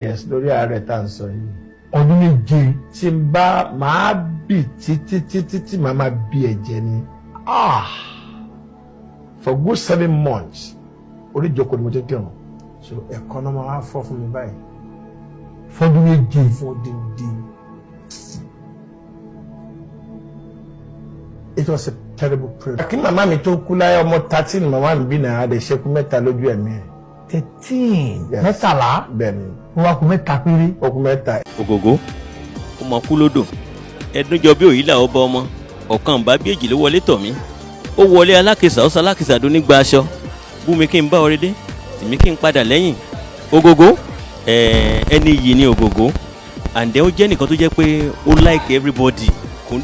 Years lórí àárẹ̀ tá à ń sọ yìí. Ọdún 7. Tí n bá máa bì títí títí tí màá máa bí ẹ̀jẹ̀ ni. Ah. For good 7 months, orí ìjókòó ni mo ti ń kírun, so ẹ̀kọ́ náà máa fọ́ fún mi báyìí. Fọdún 7. Fún odindi. It was a terrible prayer. Kí màmá mi tó kú láyé, ọmọ 13 màmá mi bí náà, a lè ṣekú mẹ́ta lójú ẹ̀mí ẹ̀. 13. Yes. 13. Bẹ́ẹ̀ ni. Ó wá kù mẹ́ta péré. Ó kù mẹ́ta. Ògògó ó mọ kú lódò ẹdúnjọ bí òyìnlá ọba ọmọ ọ̀kan bá bí èjì ló wọlé tọ̀ mí, ó wọlé alákìsà, ó sọ alákìsà dún nígbà aṣọ bú mi kí n bá ọrẹ dé tìmí kí n padà lẹ́yìn Ògògó. Ẹni yìí ni Ògògó, and then ó jẹ́ nìkan tó jẹ́ pé ó like everybody kò ń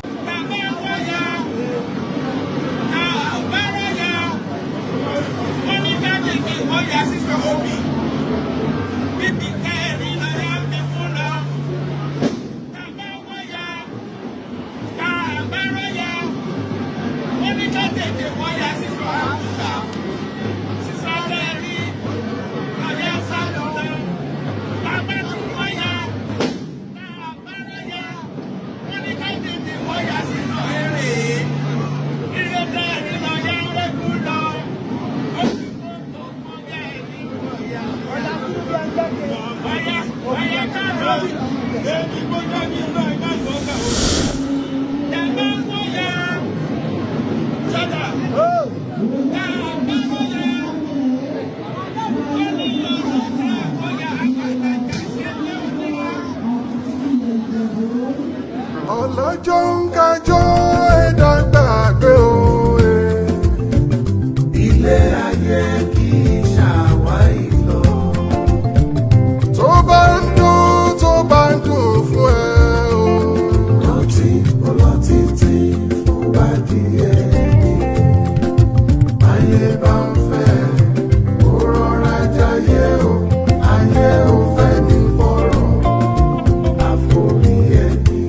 Ọlọ́jọ́ ń kájọ́ ẹ̀dá gbàgbé o. Ilé ayé kì í ṣàwárí lọ. Tó bá ń dùn, tó bá ń dùn fún ẹ o. Rántí ọlọ́ títí fún bàdìẹ ní. Ayé bá ń fẹ́, ó rọra jayé o. Ayé ò fẹ́ ní fọ̀rọ̀, àforí ẹni.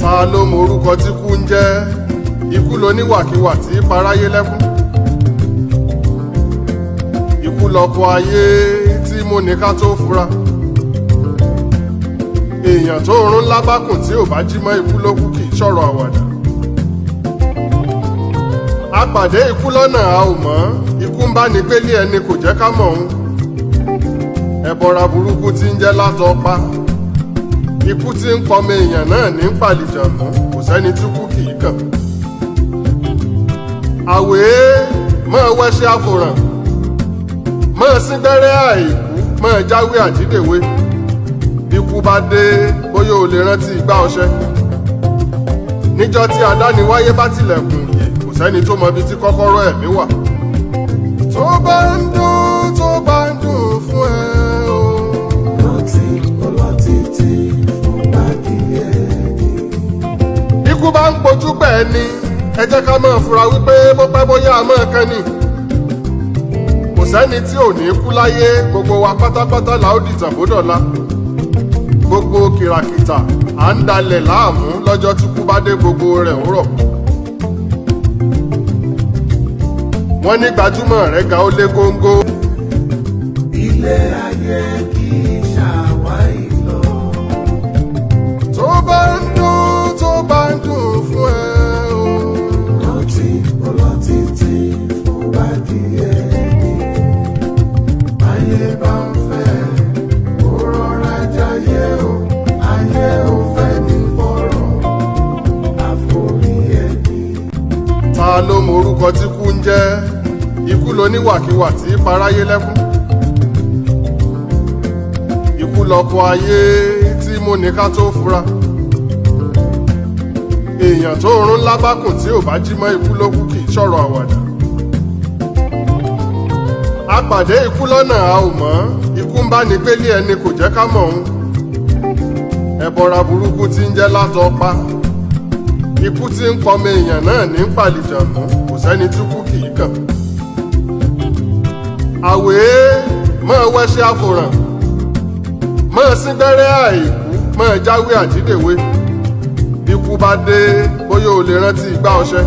Ta ló mọ orúkọ tí kú ń jẹ́? Ikú ló níwàkiwà tí paráyé lẹ́kún. Ikú lọkọ ayé tí mú ní ká tó fura. Èèyàn tó rún lábákùn tí ò bá jí mọ́, ikú ló kú, kì í ṣọ̀rọ̀ àwàdà. A pàdé ikú lọ́nà, a ò mọ̀. Ikú ń bá ní gbélé ẹni, kò jẹ́ ká mọ̀ òun. Ẹ̀bọra burúkú tí ń jẹ́ látọpa, ikú tí ń pọmọ èèyàn náà ní pàlìjànú, kò sẹ́ni tí kú kì í kàn. Àwèé máa wẹ́ṣẹ́ àfòràn, máa sín gbẹ́rẹ́ àìkú, máa jáwé àjídèwé. Ikú bá dé, bóyá o lè rántí igbá ọṣẹ níjọ́ tí adániwáyé bá tilẹ̀kùn yè, kò sẹ́ni tó mọ ibi tí kọ́kọ́rọ́ ẹ̀mí wà. Tó bá ń dùn, tó bá ń dùn fún ẹ o. Rántí ọlọ́ títí fún bàdìẹ ní. Ikú bá ń pojú pẹ̀ ni, ẹ jẹ́ ká máa fura wípé bó pẹ́ bóyá a máa kán ni. Kò sẹ́ni tí ò ní kú láyé, gbogbo wa pátápátá la ó dìtàn bó dọ̀la. Gbogbo kìràkìtà à ń dalẹ̀ láàmú, lọ́jọ́ tí kú bá dé, gbogbo rẹ̀ ń rọ̀. Wọ́n ní gbajúmọ̀ rẹ̀ ga, ó lé góńgó. Ilé ayé kì í ṣàwárí lọ. Tó bá ń dùn, tó bá ń dùn fún ẹ o. Rántí ọlọ́ títí fún bàdìẹ ní. Ayé bá ń fẹ́, ó rọra jayé o. Ayé ò fẹ́ ní fọ̀rọ̀, àforí ẹni. Ta ló mọ orúkọ tí kú ń jẹ́? Ikú ló níwàkiwà tí paráyé lẹ́kún. Ikú lọkọ ayé tí mú ní ká tó fura. Èèyàn tó rún lábákùn tí ò bá jí mọ́, ikú ló kú, kì í ṣọ̀rọ̀ àwàdà. A pàdé ikú lọ́nà, a ò mọ̀. Ikú ń bá ní gbélé ẹni, kò jẹ́ ká mọ̀ òun. Ẹ̀bọra burúkú tí ń jẹ́ látọpa, ikú tí ń pọmọ èèyàn náà ní pàlìjànú, kò sẹ́ni tí kú kì í kàn. Àwèé máa wẹ́ṣẹ́ àfòràn, máa sín gbẹ́rẹ́ àìkú, máa jáwé àjídèwé. Ikú bá dé, bóyá o lè rántí igbá ọṣẹ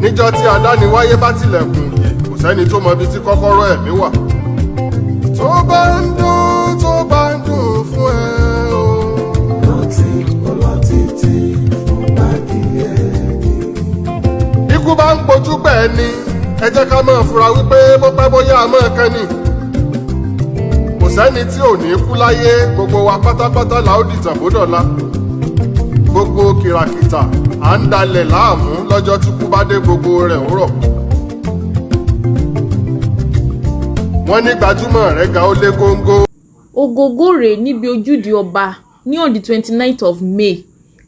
níjọ́ tí adániwáyé bá tilẹ̀kùn yè, kò sẹ́ni tó mọ ibi tí kọ́kọ́rọ́ ẹ̀mí wà. Tó bá ń dùn. ká máa fura wípé bó pẹ́ bóyá a máa kán ni. Kò sẹ́ni tí ò ní kú láyé, gbogbo wa pátápátá la ó dìtàn bó dọ̀la. Gbogbo kìràkìtà à ń dalẹ̀ láàmú, lọ́jọ́ tí kú bá dé, gbogbo rẹ̀ ń rọ̀. Wọ́n ní gbajúmọ̀ rẹ̀ ga, ó lé góńgó. Ògógó rèé níbi ojúde ọba ní on the 29th of May.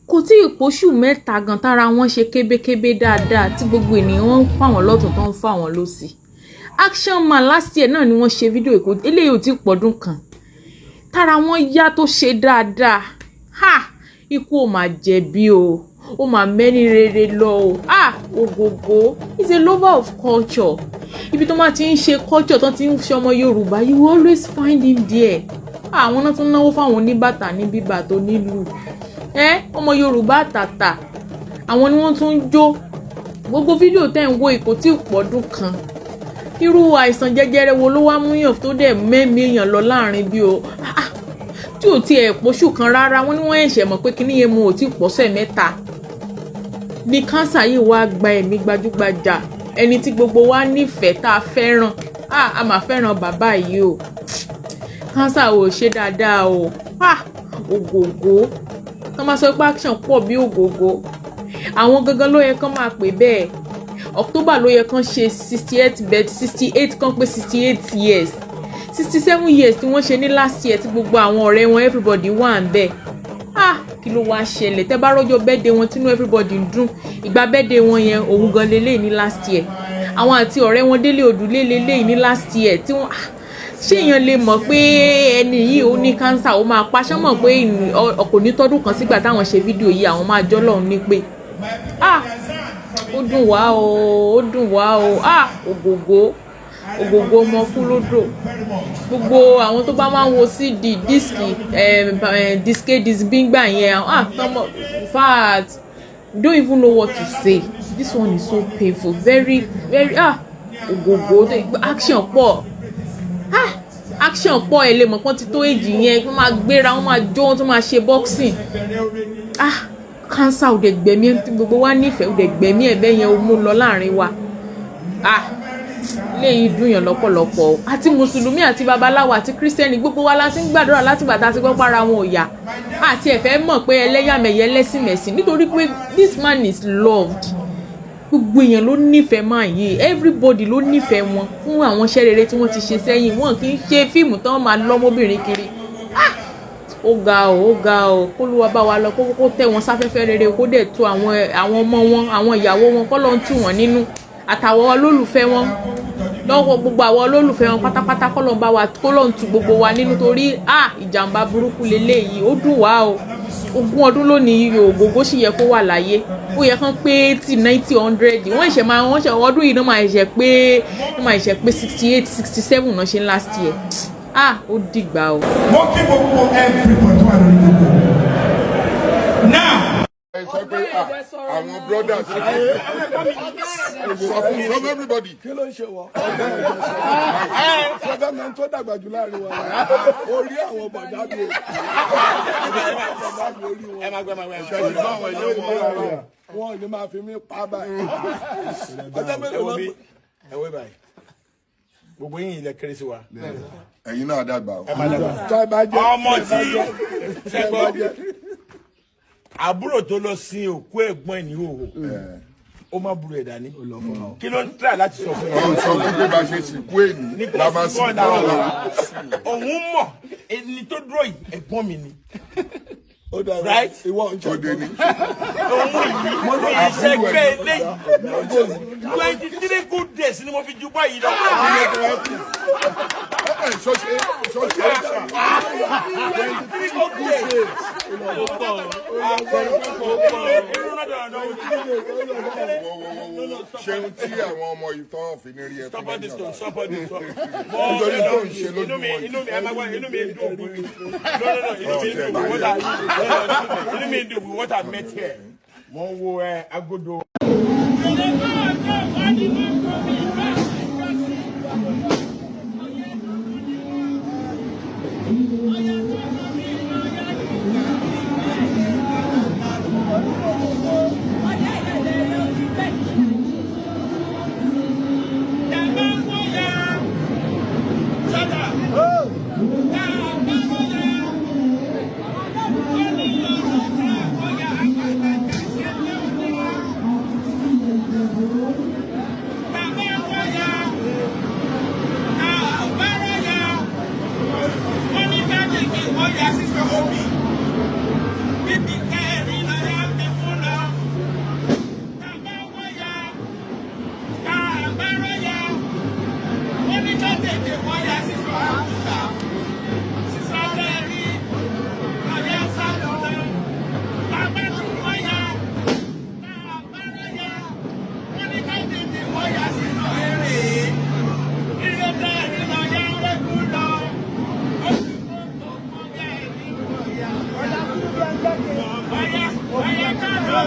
Kò tí ì póṣù 3 gan tára wọn ṣe kébékébé dáadáa, tí gbogbo ènìyàn ń fà wọ́n lọ́tún, tó ń fà wọ́n lọ́sì. Action Man last year náà ni wọ́n ṣe fídíò èkó eléyìí, ò tí ì pọ̀dún kan tára wọn yá tó ṣe dáadáa. Ha, ikú ò máa jẹ̀bi o, ó máa mẹ́ni rere lọ o. Ah, Ògògó is a lover of culture. Ibi tó máa ti ń ṣe culture, tó ti ń ṣe ọmọ Yorùbá, you will always find him there. Àwọn náà tún náwó fáwọn oníbàtà ní bíbà tó nílùú ẹ, ọmọ Yorùbá àtàtà, àwọn ni wọ́n tún ń jó. Gbogbo fídíò tẹ́ ń wo ìkó tí ì pọ̀dún kan. Irú àìsàn jẹjẹrẹ wo ló wá múyàn tó dẹ̀ mẹ́mí èèyàn lọ láàrin bí o? Ah, tí ò tiẹ̀ pọ̀ṣù kan rárá. Wọ́n ní wọ́n ẹ̀ṣẹ̀ mọ̀ pé kíní yẹn mu ò tí ì pọ̀sẹ̀ 3 ní kánsà yìí wá gba ẹ̀mí gbajúgbajà ẹni tí gbogbo wa nífẹ̀ẹ́, tá a fẹ́ràn. Ah, a máa fẹ́ràn bàbá yìí o. Kánsà ò ṣe dáadáa o. Ah, Ògògó tó máa sọ pé action pọ̀ bí Ògògó, àwọn gangan ló yẹ kán máa pè bẹ́ẹ̀. October ló yẹ kán ṣe 68 birth, 68, kán pé 68 years, 67 years tí wọ́n ṣe ní last year, tí gbogbo àwọn ọ̀rẹ́ wọn, everybody wà ń bẹ̀. Ah, kí ló wáá ṣẹlẹ̀? Tẹ́ bá rọ́jọ́ birthday wọn, tínú everybody ń dùn ìgbà birthday wọn yẹn, òun gan lélẹ́yìí ní last year. Àwọn àti ọ̀rẹ́ wọn Délé Òdùlé lélẹ́yìí ní last year tí wọ́n, ah, ṣé èèyàn lè mọ̀ pé ẹni yìí ó ní cancer, ó máa pa? Ṣán mọ̀ pé kò ní tọ́dún kan sígbà táwọn ṣe fídíò yìí, àwọn máa jọ́ lọ́hùn ní pé, ah, ó dùn wá o, ó dùn wá o. Ah, Ògògó, Ògògó ọmọ kú lódò. Gbogbo àwọn tó bá máa ń wo CD, disc, disc disc gbígbà yẹn, ah, tọmọ, in fact, don't even know what to say. This one is so painful, very very. Ah, Ògògó, action pọ̀. Ah, action pọ̀. Ẹ lè mọ̀ pọ́n ti tó èjì yẹn, wọ́n máa gbéra, wọ́n máa jó, wọ́n tún máa ṣe boxing. Ah, cancer ò dẹ̀ gbẹ̀mí ẹ̀ tí gbogbo wa nífẹ̀ẹ́, ò dẹ̀ gbẹ̀mí ẹ̀ bẹ́ẹ̀ yẹn, ó mú lọ láàrin wa. Ah, léyìí dùn yàn lọ́pọ̀lọpọ̀ o. Àti mùsùlùmí àti babaláwo àti kírísítẹ́nì, gbogbo wa la ti ń gbàdúrà láti bàtà ti gbọ́ para wọn ò yá. Àti ẹ̀fẹ́ mọ̀ pé ẹlẹ́yàmẹ̀yẹ, ẹlẹ́sìnmẹ̀sìn, nítorí pé this man is loved. Gbogbo èèyàn ló nífẹ̀ẹ́ máa yìí, everybody ló nífẹ̀ẹ́ wọn fún àwọn iṣẹ́ rere tí wọ́n ti ṣe sẹ́yìn. Wọn kì í ṣe fíìmù tán máa lọ́mọbìnrin kiri. Ah, ó ga o, ó ga o. K'Olúwa bá wa lọ, kó tẹ́ wọn sáfẹ́fẹ́ rere, kó dẹ̀ tu àwọn ọmọ wọn, àwọn ìyàwó wọn, kó lọ́n tù wọ́n nínú, àtàwọn olólùfẹ́ wọn lọ́wọ́, gbogbo àwọn olólùfẹ́ wọn pátápátá, kó lọ́n bá wa, kó lọ́n tu gbogbo wa nínú, torí ah, ìjàmbá burúkú leléyìí. Ó dùn wá o. 20 ọdún lónìí, Ògògó sì yẹ kó wà láyé. Ó yẹ kán pé 80, 90, 100. Wọ́n ṣẹ̀ máa, wọ́n ṣẹ̀ ọdún yìí náà máa ṣẹ̀ pé, wọ́n máa ṣẹ̀ pé 68, 67 náà ṣe ń last year. Ah, ó dìgbà o. Mo kí gbogbo everybody tó wà lórí gbogbo now. Ẹ sọ pé ah, àwọn brothers, sọ fún from everybody. Kí ló ń ṣe wọ? Ṣọfẹ́ mi tó dàgbà jù láàrin wa, orí àwọn bọ̀dá mi, bọ̀dá mi, orí wọn. Ẹ máa gbẹ, máa gbẹ. Wọn ò ní máa fi mí pa báyìí. Ọjọ́ Ẹ mélòó wo ló bí, ẹ wo báyìí, gbogbo yín ilẹ̀ kéré sí wa. Ẹ̀yin náà dàgbà o. Ẹ máa dàgbà. Tọ́ ẹ bá jẹ́ Ọmọ tí ṣẹgbọ́, àbúrò tó lọ sin òkú ẹ̀gbọ́n ẹ̀ ní ìhòòhò, ó má burú ẹ̀ dání. Kí ló ń try láti sọ fún Ó yín? Sọ fún pé bá ṣe sìnkú èyí la máa sìnkú ọ̀la. Òun mọ̀, ẹni tó dúró yìí, ẹ̀gbọ́n mi ni. Ó dà. Right? Ìwọ ń Tó dé ní. Òun yìí mi ìṣẹ́gbẹ́ eléyìí, 23 good days ni mo fi ju báyìí lọ. Ẹ ṣọ́ṣe ṣọ́ṣe. 23 good days. Irú náà dandan. Wo wo wo wo, ṣeun tí àwọn ọmọ yìí tán fi ní rí ẹ Stop fún all this lẹ́yìn talk, ọ̀la. stop all this talk. Nítorí tó ń ṣe Inú mi, lójúmọ́ inú yìí. mi, ẹ máa gbọ́, inú mi dùn. No, no, no, inú mi dùn with what I, no, no, inú mi dùn with what I met here. Mo ń wo ẹ agodo. Obì bíbí kẹrin lọ́yà ń bí fún lọ. Tàbá wọ́yà ká àbárọ̀yà wọ́n ní ká tètè wọ́yà sísọ àkùsà sísọ lẹ́rí lọ́yà sálọ lọ. Tàbá tún wọ́yà ká àbárọ̀yà wọ́n ní ká tètè wọ́yà sísọ èrè. Ilé tẹ̀rí lọ́yà ń rẹ́kú lọ. Ó sì kó tó kọjá ẹ̀mí wọ̀yà. Ọ̀yà ọ̀yà ká lọ.